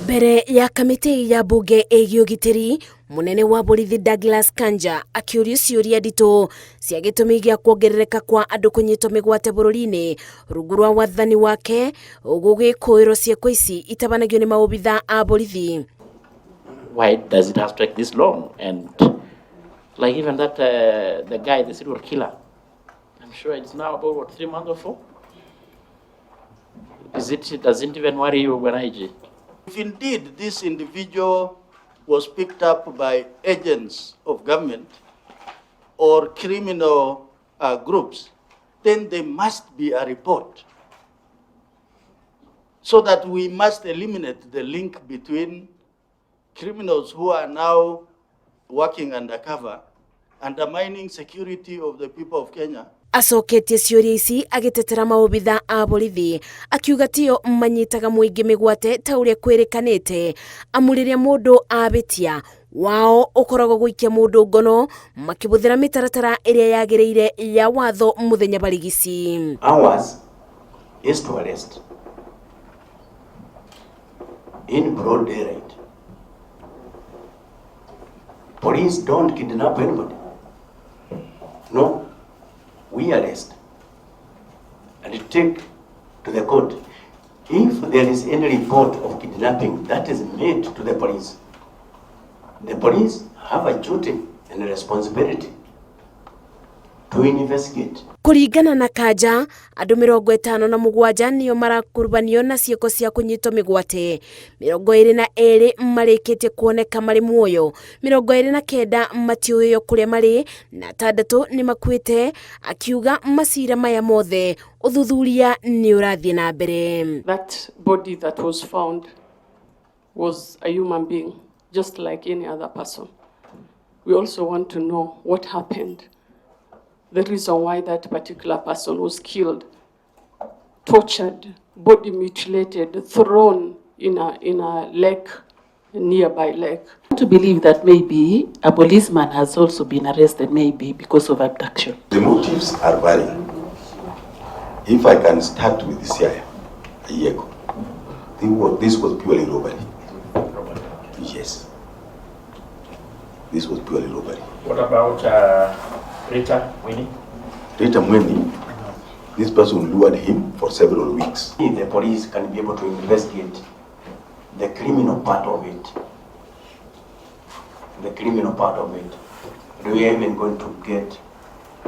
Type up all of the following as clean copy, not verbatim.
Mbere ya kamĩtĩ ya mbunge ĩgiĩ ũgitĩri, mũnene wa borithi Douglas Kanja akĩũrio ciũria nditũ cia gĩtũmi gĩa kuongerereka kwa andũ kũnyitwo mĩgwate bũrũri-inĩ rungu rwa wathani wake, gũgĩkũĩrwo ciĩko ici itabanagio nĩ maobitha a borithi. Why does it have to take this long? And like even that, the guy, the serial killer, I'm sure it's now about what, 3 months or 4? Is it, doesn't even worry you when IG? If indeed this individual was picked up by agents of government or criminal groups, then there must be a report so that we must eliminate the link between criminals who are now working undercover, undermining security of the people of Kenya. Acoketie ciũria ici agĩtetera maobitha a borithi, akiuga tio manyitaga mũingĩ mĩgwate ta ũrĩa kwĩrĩkanĩte, amu rĩrĩa mũndũ abĩtia wao ũkoragwo gũikia mũndũ ngono makĩbũthĩra mĩtaratara ĩrĩa yagĩrĩire ya watho mũthenya barigici. Ours is to arrest in broad daylight. Police don't kidnap anybody. No, we arrest and take to the court. If there is any report of kidnapping that is made to the police have a duty and a responsibility to investigate. Kũringana na Kanja, andũ 57 nĩo marakurubanio na ciĩko cia kũnyitwo mĩgwate, 22 marĩkĩtie kuoneka marĩ muoyo, 29 matiũĩo kũrĩa marĩ na 6 nĩ makuĩte. Akiuga macira maya mothe ũthuthuria nĩ ũrathiĩ na mbere. That body that was found was a human being, just like any other person. We also want to know what happened, the reason why that particular person was killed, tortured, body mutilated, thrown in a lake, a nearby lake. To believe that maybe a policeman has also been arrested, maybe because of abduction. The motives are varying. If I can start with Siaya, a year ago, this was purely robbery. Yes. This was purely robbery. What about Rita Mweni? Rita Mweni, this person lured him for several weeks. The police can be able to investigate the criminal part of it. The criminal part of it. We are even going to get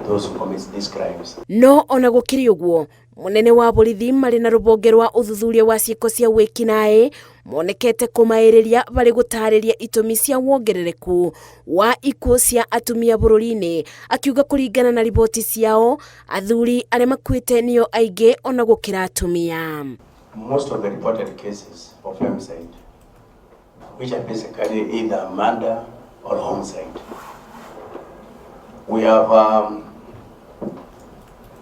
those who commit these crimes. No ona gũkĩrĩ ũguo, mũnene wa borithi marĩ na rũbonge rwa ũthuthuria wa ciĩko cia wĩkinaĩ monekete kũmaĩrĩria barĩ gũtarĩria itũmi cia wongerereku wa ikuũ cia atumia bũrũri-inĩ, akiuga kũringana na riboti ciao athuri arĩa makuĩte nĩo aingĩ ona gũkĩra atumia. Most of the reported cases of femicide, which are basically either murder or homicide. We have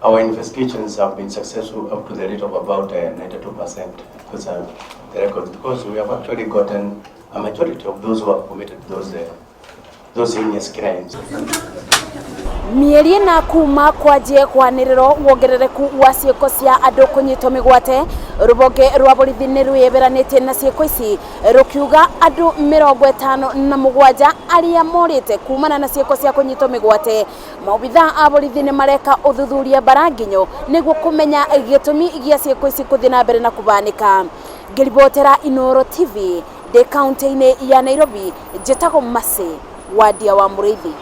our investigations have been successful up to the rate of about 92%. Those are the records, because we have actually gotten a majority of those who have committed those heinous crimes. Mĩeri ĩna kuma kwanjie kwanĩrĩrwo wongerereku wa ciĩko cia andũ kũnyitwo mĩgwate, rũbonge rwa borithi nĩ rwĩyeberanĩtie na ciĩko ici rũkiuga andũ 57 arĩa morĩte kumana na ciĩko cia kũnyitwo mĩgwate, maobitha a borithi nĩ mareka ũthuthuria mbaranginyo nĩguo kũmenya gĩtũmi gĩa ciĩko ici gũthiĩ na mbere na kũbanĩka. Ngĩribotera Inoro TV ndĩ kaunti-inĩ ya Nairobi, njĩtagwo Mercy Wadia wa Mũrĩithi.